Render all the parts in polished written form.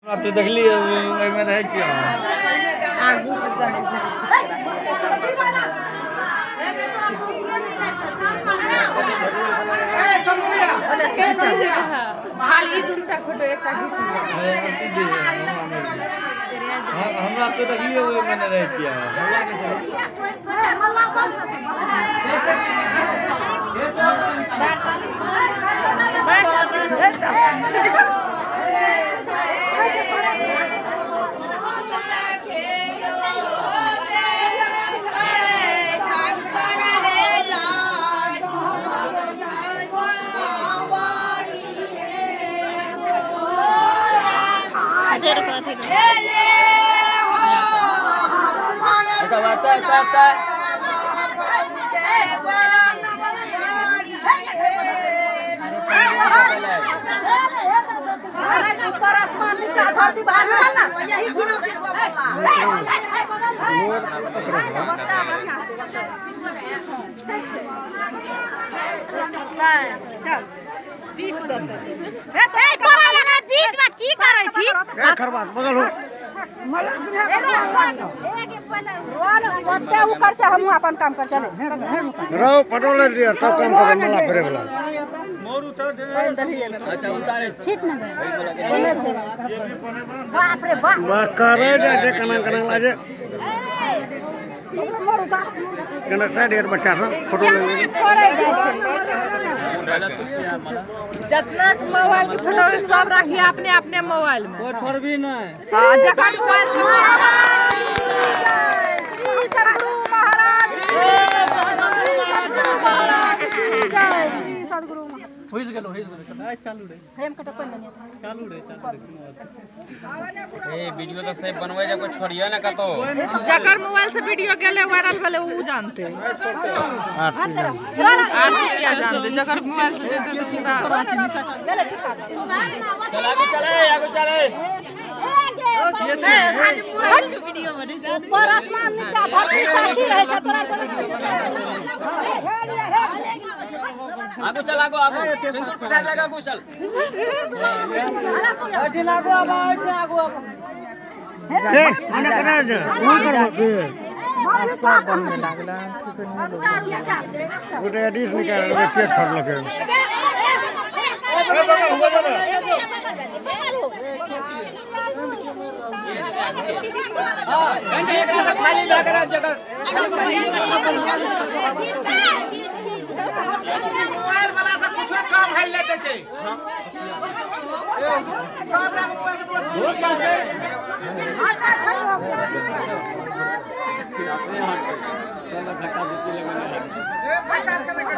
तो देखली ओहिमे रहै छियै। हमरा तो देखलिए ओहिमे नहि रहै छियै। ऊपर आसमान नीचा धरती बाहर ना यही छी। तोरा लगा बीच में की करै छी? हमहूँ अपन काम कर चले रहो पटोले दिया सब काम करे मला फिरे वाला। अच्छा उतारे सीट न दे। बाप रे बाप करे जैसे कना कना लाजे कना साइड एक बच्चा सब फोटो ले करे जाय छै। जितना मोबाइल के फोटो सब रखिए अपने अपने मोबाइल में, कोई छोड़बी नहीं। जखन मोबाइल से श्री सदगुरु महाराज जय, श्री सदगुरु होइस गेलो होइस गेलो। चालू रे हम कट अपन नहीं चालू रे चालू रे। ए वीडियो तो सेव बनवे जा कोई छोड़िए ना कतो। जकर मोबाइल से वीडियो गेले वायरल भेले उ जानते, आरती क्या जानते। जकर मोबाइल से जेते तो पूरा चल आगे चले आगे चले। ऊपर आसमान नीचा धरती साथी रहे छै तोरा। आगू चल आगू आगू सिंदूर पिठार लगा आगू चल। बैठे आगू आबा बैठे आगू आबा। ए मने कना जे ओ करबो सब बनने लागला ठीक नहीं। गोटे डिश निकाल के पेट छोड़लके। घंटे एक रात खाली लग रहा जगह। मोबाइल वाला से कुछो काम है लेते छै सब रंग मोबाइल के तो आटा छलो ए 50 के कर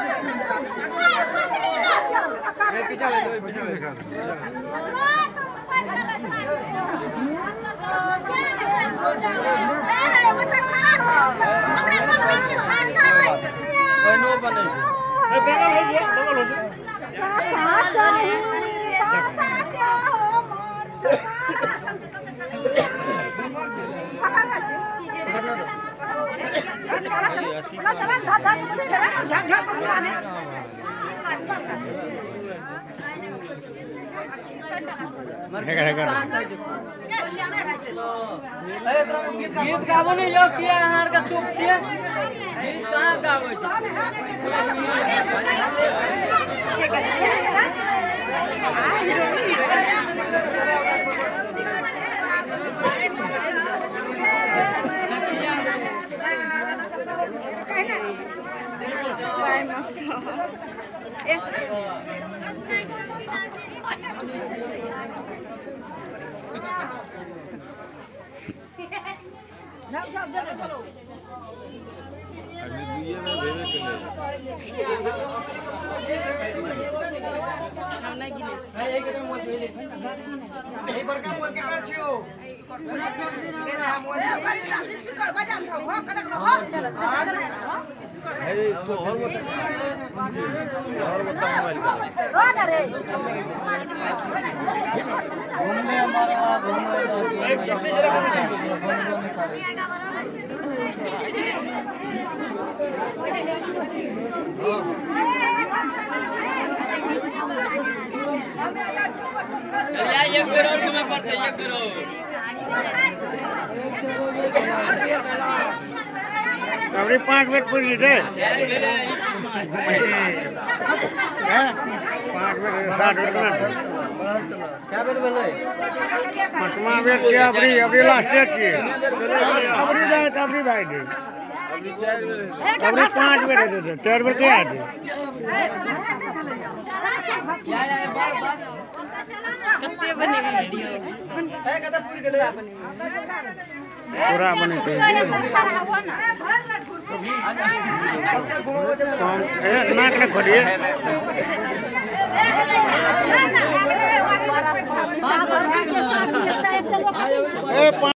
ए पीछा ले पीछा ले। बनो बनै छै ए बगल हो गया बगल हो गया। गीत गाबो नहीं यो किया अहाँ के चुप छियै। गीत कहाँ गाबै छै? अभी दुइये में भेबे केलै। एक बेर और घूमे पड़तै, एक बेर और। अबरी 5 मिनट पूरी जेतै। 5 मिनट 7 मिनट ना। क्या बेर भेलै? पाँचवा बेर छियै अबरी, अबरी लास्टे छियै। अबरी जाय तऽ अबरी भए जेतै। अबरी 5 बेर हेतै तऽ 4 बेर कहिया हेतै? पूरा बनेतै। नाक ने खोलिए।